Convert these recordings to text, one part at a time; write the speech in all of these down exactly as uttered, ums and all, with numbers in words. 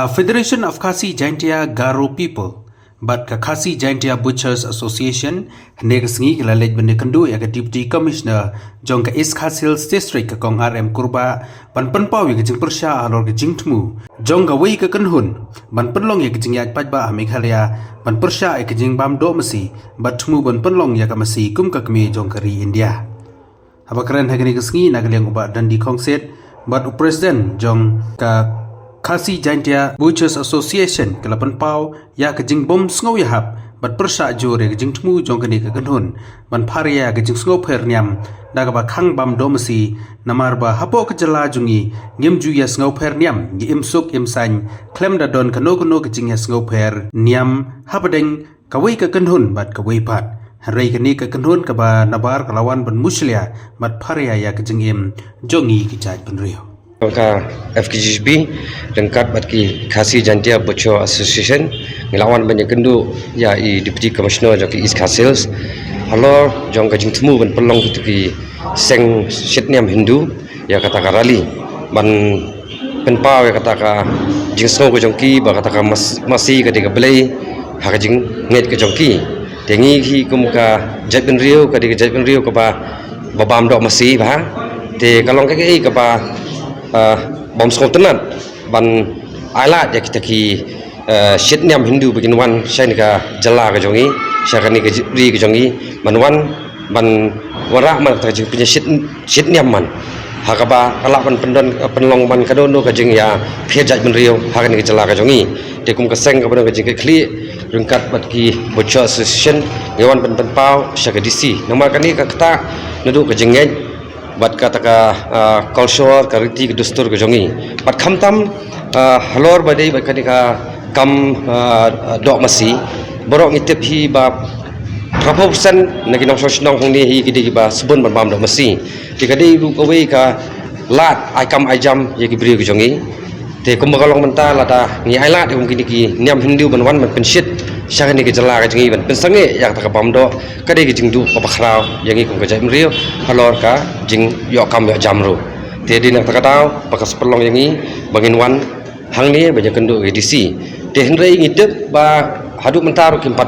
A Federation of Khasi Jaintia Garo People bad ka Khasi Jaintia Butchers Association hynne ka sngi ki la leit ban ïakynduh ïa ka Deputy Commissioner jong ka East Khasi Hills District, ka Kong R M Kurbah, ban pynpaw ïa ka jingpyrshah halor ka jingthmu jong kawei ka kynhun ban pynlong ïa ka jingïaid paidbah ha Meghalaya, ban pyrshah ïa ka jingbam doh masi bad thmu ban pynlong ïa ka masi kum ka kmie jong ka ri India. Haba kren ha kane ka sngi na ka liang u Bah Dandi Khongset bad u President jong ka Khasi Jaintia Butchers Association, ka la pynpaw ïa ka jingbym sngewïahap bad pyrshah jur ïa ka jingthmu jong kane ka kynhun ban phar ïa ka jingsngewpher niam da kaba khang bam doh masi, namar ba hapoh ka jylla jong ngi ngim ju ïasngewpher niam, ngi im suk im saiñ khlem da don kano kano ka jingïasngewpher niam hapdeng kawei ka kynhun bad kawei pat. Hynrei kane ka kynhun kaba nabar ka la wan ban mushlia bad phar ïa ïa ka jingim jong ngi ki jaitbynriew. Ka F K J B ryngkat bad ki Khasi Jaintia Butcher Association ngi la wan ban ïakynduh ïa i Deputy Commissioner jong ki East Khasi Hills halor jong ka jingthmu ban pynlong kito ki seng shit niam Hindu ïa kata ka rally ban pynpaw ïa kata ka jingsngew ka jong ki ba kata ka mas-, masi ka dei ka blei ha ka jingngeit ka jong ki. Te ngi hi kum ka jaitbynriew ka dei ka jaitbynriew kaba, ba bam doh masi ba. Te ka long kaei kaba, ah, bym sngewtynnat ban ailad ïa kita ki, ah, shit niam Hindu ba kin wan sha kane ka jylla ka jong ngi, sha kane ka ri ka jong ngi, ban wan ban wanrah man kata ka jingpynïashit, shit niam man. Ha kaba ka lah ban pyndon, pynlong man kano kano ka jingïapher jaitbynriew ha kane ka jylla ka jong ngi. Te kum ka seng kaba don ka jingkitkhlieh ryngkat bad ki Butcher Association ngi wan ban pynpaw sha ka D C. Namar kane ka ktah naduh ka jingngeit bad kata ka, ah, culture, ka riti ka dustur ka jong ngi. Bad khamtam, ah, halor ba dei bad kane ka kam, ah, doh masi, baroh ngi tip hi ba phraphew percent na ki nongshong shnong hangne hi ki dei kiba sbun ban bam doh masi. Te ka dei ruh kawei ka lad ai kam ai jam ïa ki briew ki jong ngi. Te kumba ka long mynta lada ngi ailad ïa kum kine ki niam Hindu ban wan ban pynshit sha kane ka jylla ka jong ngi ban pynsangeh ïa kata ka bam doh, ka dei ka jingduh kaba khraw ïa ngi kum ka jaitbynriew halor ka jingïoh kam ïoh jam ruh. Te dei na kata ka daw ba ka sa pynlong ïa ngi ba ngin wan hangne ban ïakynduh ïa ka D C. Te hynrei ngi tip ba haduh mynta ruh kim pat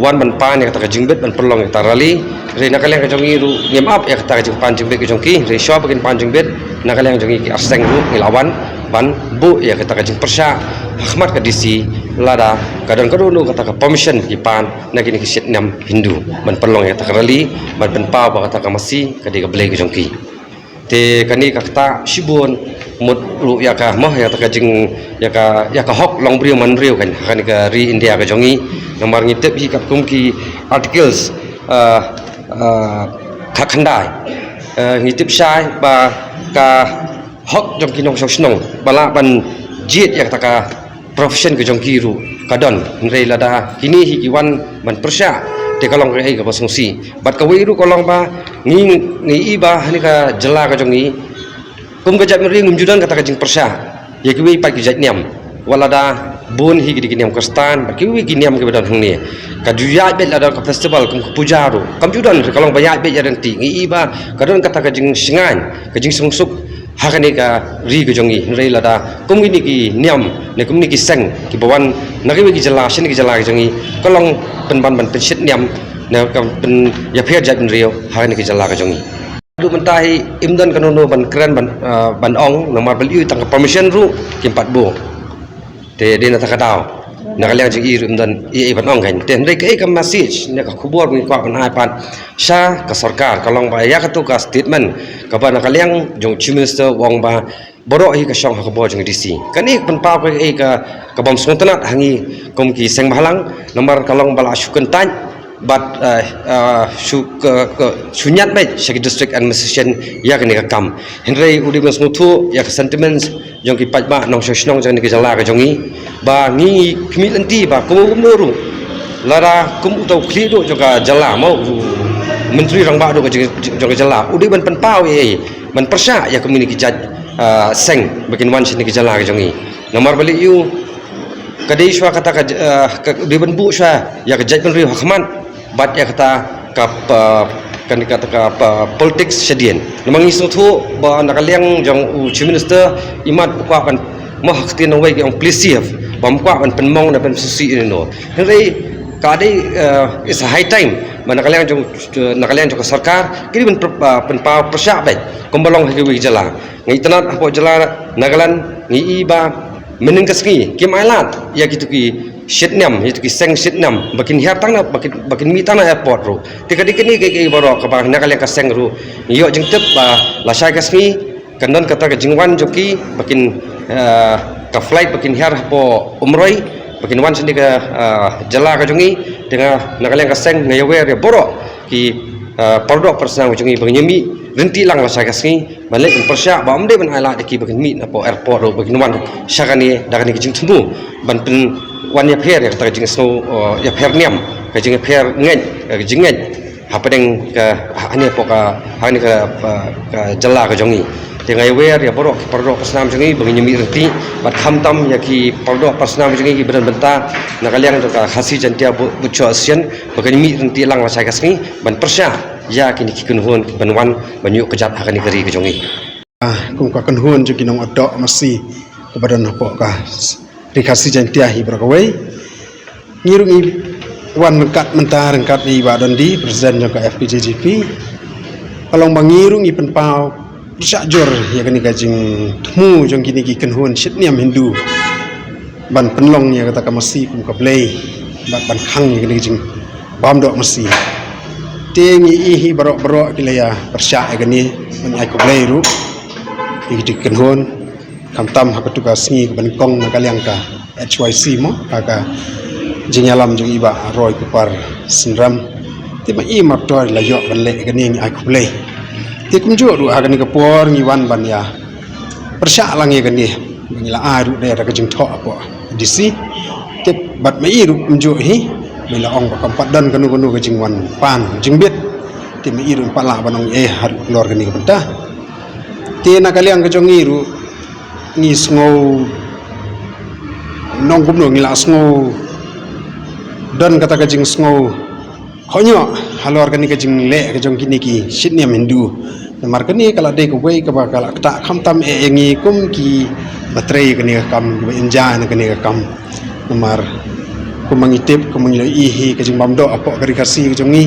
wan ban pan ïa kata ka jingbit ban pynlong ïa kata ka rally. Hynrei na ka liang ka jong ngi ruh ngim ap ïa kata ka jingpan jingbit ka jong ki. Hynrei shuwa ba kin pan jingbit, na ka liang jong ngi ki arseng ruh ngi la wan ban buh ïa kata ka jingpyrshah ha khmat ka D C lada ka don kano kano kata ka permission ki pan na kine ki shit niam Hindu ban pynlong ïa kata ka rally ban pynpaw ba kata ka masi ka dei ka blei ka jong ki. Te kane ka ktah shibun mut ruh ïa ka, mo, ïa kata ka jing, ïa ka, ïa ka hok long briew man briew kan ha kane ka ri India ka jong ngi. Namar ngi tip hi katkum ki articles, ah, ah, khatkhyndai, ah, ngi tip shai ba ka hok jong ki nongshong shnong ba lah ban jied ïa kata ka profession ka jong ki ruh ka don. Hynrei lada kine hi ki wan ban pyrshah te ka long kaei kaba sngewsih. Bad kawei ruh ka long ba ngi, ngi i ba ha kane ka jylla ka jong ngi kum ka jaitbynriew ngim ju don kata ka jingpyrshah ïa kiwei pat ki jait niam, wat lada bun hi ki dei ki niam Khristan bad kiwei ki niam kiba don hangne. Ka ju ïaid beit lada ka festival kum ka puja ruh kam ju don, ka long ba ïaid beit ïaid ryntih. Ngi i ba ka don kata ka jingshngaiñ, ka jingsuk ha kane ka ri ka jong ngi. Hynrei lada kum kine ki niam ne kum kine ki seng kiba wan na kiwei ki jylla sha kane ka jylla ka jong ngi, ka long pynban ban pynshit niam ne ka pynïapher jaitbynriew ha kane ka jylla ka jong ngi. Haduh mynta hi im don kano kano ban kren ban, ah, ban ong, namar ba lei tang ka permission ruh kim pat buh. Te dei na kata ka daw na ka liang jong i ruh im don ei ei ban ong kan. Te hynrei kaei ka message ne ka khubor ba ngi kwah ban ai pat sha ka sorkar ka long ba ïa kato ka statement kaba na ka liang jong u Chief Minister u ong ba baroh hi ka shong ha ka bor jong ka D C. Kane ka pynpaw kaei ka, ka bym sngewtynnat ha ngi kum ki seng bhalang, namar ka long ba la shu kyntait bad, eh, eh, shu ka, ka, shu ñiad beit sha ki district administration ïa kane ka kam. Hynrei u dei ban sngewthuh ïa ka sentiments jong ki paidbah nongshong shnong jong kane ka jylla ka jong ngi ba ngi khmih lynti ba kumno kumno ruh, lada kum uta u khlieh duh jong ka jylla, mo, u Myntri Rangbah duh ka jong, jong ka jylla, u dei ban pynpaw ei ei, ban pyrshah ïa kum kine ki jait, ah, seng ba kin wan sha kane ka jylla ka jong ngi. Namar ba lei ïa u ka dei shuwa kata ka, ah, ka dei ban buh shuwa ïa ka jaitbynriew ha khmat bad ïa kata ka, ah, kane kata ka, ah, politics shadien. Namar ngi sngewthuh ba na ka liang jong u Chief Minister imat u kwah ban Mo ha ktien nongwei ki ong please, bam kwah ban pynmong na ban susi ino. Hynrei ka dei, eh, is a high time ba na ka liang jong, na ka liang jong ka sorkar ki dei ban pyn-, ah, pynpaw pyrshah bad kumba long ha kiwei ki jylla. Ngi itynnad hapoh jylla Nagaland ngi i ba mynhynnin ka sngi kim ailad ïa kitu ki shitniam, ïa kitu ki seng shitniam ba kin hiar tang na, ba kin, ba kin mih tang na airport ruh. Te ka dei kane ka, ka baroh kaba na ka liang ka seng ruh ngi ïoh jingtip ba lashai ka sngi kan don kata ka jingwan jong ki ba kin, eh, ka flight ba kin hiar hapoh Umroi ba kin wan shane ka, eh, jylla ka jong ngi. Te nga na ka liang ka seng nga ïawer ïa baroh ki, eh, paradoh parasnam jong ngi ba ngin ïa mih rynti lang lashai ka sngi ban leit ban pyrshah ba ym dei ban ailad ïa ki ba kin mih napoh airport ruh ba kin wan sha kane da kane ka jingthmu ban pynwan ïapher ïa kata ka jingsngew, eh, ïapher niam, ka jingïapher ngeit, ka jingngeit hapdeng ka, ha, hane hapoh ka, hane ka, ka, ka jylla ka jong ngi. Te nga ïawer ïa baroh ki paradoh parasnam jong ngi ba ngin ïa mih rynti bad khamtam ïa ki paradoh parasnam jong ngi kiba don bynta na ka liang jong ka Khasi Jaintia Bhutchwa Association ba kan ïa mih rynti lang lashai ka sngi ban pyrshah ïa kine ki kynhun kiban wan ban ïuh kjat ha kane ka ri ka jong ngi. Ah, kum ka kynhun jong ki nongdoh masi kaba don hapoh ka Ri Khasi Jaintia hi baroh kawei. Ngi ruh ngi wan ryngkat mynta ryngkat i Bah Dondi, President jong ka F K J G P. Ka long ba ngi ruh ngi pynpaw pyrshah jur ïa kane ka jingthmu jong kine ki kynhun shitniam Hindu ban pynlong ïa kata ka masi kum ka blei bad ban khang ïa kane ka jingbam doh masi. Te ngi i hi baroh baroh ki la ïa pyrshah ïa kane ban ai khublei ruh ïa ki kynhun. Khamtam ha katu ka sngi kaba nyngkong na ka liang ka H Y C mo, ha ka jingïalam jong i Bah Roy Kupar Synrem. Te ma i marto la ïoh ban leh kane, ngi ai khublei. Te kumjuh ruh ha kane ka por ngi wan ban ïa pyrshah lang ïa kane ba ngi la ai ruh da ka jingthoh hapoh D C. Te bad ma i ruh kumjuh hi ba la ong ba kam pat don kano kano ka jingwan pan jingbit. Te ma i ruh pat lah ban ong eh ha ruh lor kane ka bynta. Te na ka liang ka jong ngi ruh ngi sngew nongkumno ngi la sngew don kata ka jingsngew khonyo halor kane ka jingleh ka jong kine ki shitniam Hindu. Namar kane ka la dei kawei kaba ka la ktah khamtam eh ïa ngi kum kiba trei kane ka kam, kiba enjoy na kane ka kam. Namar kumba ngi tip, kumba ngi la i hi ka jingbam doh hapoh ka Ri Khasi ka jong ngi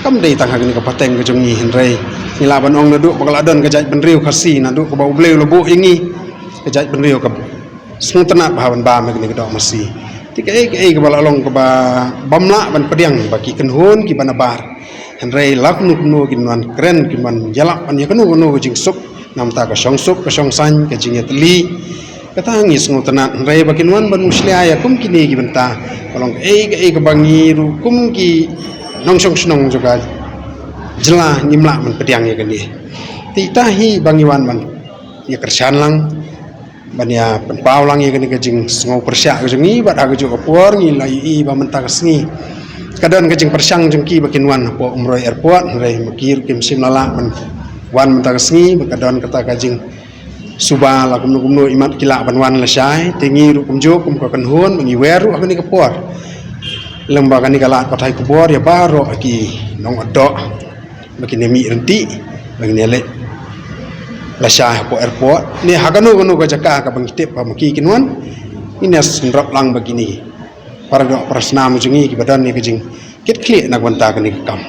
kam dei tang ha kane ka pateng ka jong ngi, hynrei ngi lah ban ong naduh ba ka la don ka jaitbynriew Khasi, naduh kaba U Blei u la buh ïa ngi ka jaitbynriew ka sngewtynnat bha ban bam ïa kane ka doh masi. Te kaei kaei kaba la long kaba bym lah ban pdiang ba ki kynhun kiba nabar. Hynrei la kumno kumno kin wan kren, kin wan ïalap ban ïa kano kano ka jingsuk, namar ka shong suk ka shong saiñ, ka jingïatylli. Kata ngi sngewtynnat, hynrei ba kin wan ban mushlia ïa kum kine ki bynta, ka long kaei kaei kaba ngi ruh kum ki nongshong shnong jong ka jylla ngim lah ban pdiang ïa kane. Te ita hi ba ngi wan ban ïa kyrshan lang ban ïa pynpaw lang ïa kane ka jingsngew pyrshah ka jong ngi. Bad ha kajuh ka por ngi la ïohi ba mynta ka sngi ka don ka jingpyrshang jong ki ba kin wan hapoh Umroi Airport, hynrei ma ki ruh kim shym la lah ban wan mynta ka sngi, ba ka don kata ka jingsuba la kumno kumno imat ki lah ban wan lashai. Te ngi ruh kumjuh kum ka kynhun ba ngi wer ruh ha kane ka por lem ba kane ka lad pathai khubor ïa baroh ki nongdoh ba kin ïa mih rynti ba kin ïa leit lashai hapoh airport ne ha kano kano ka jaka kaba ngi tip ba ma ki kin wan. Ngin ïa synrop lang ba kine ki paradoh parasnam jong ngi kiba don ïa ka jingkitkhlieh na ka bynta kane ka kam.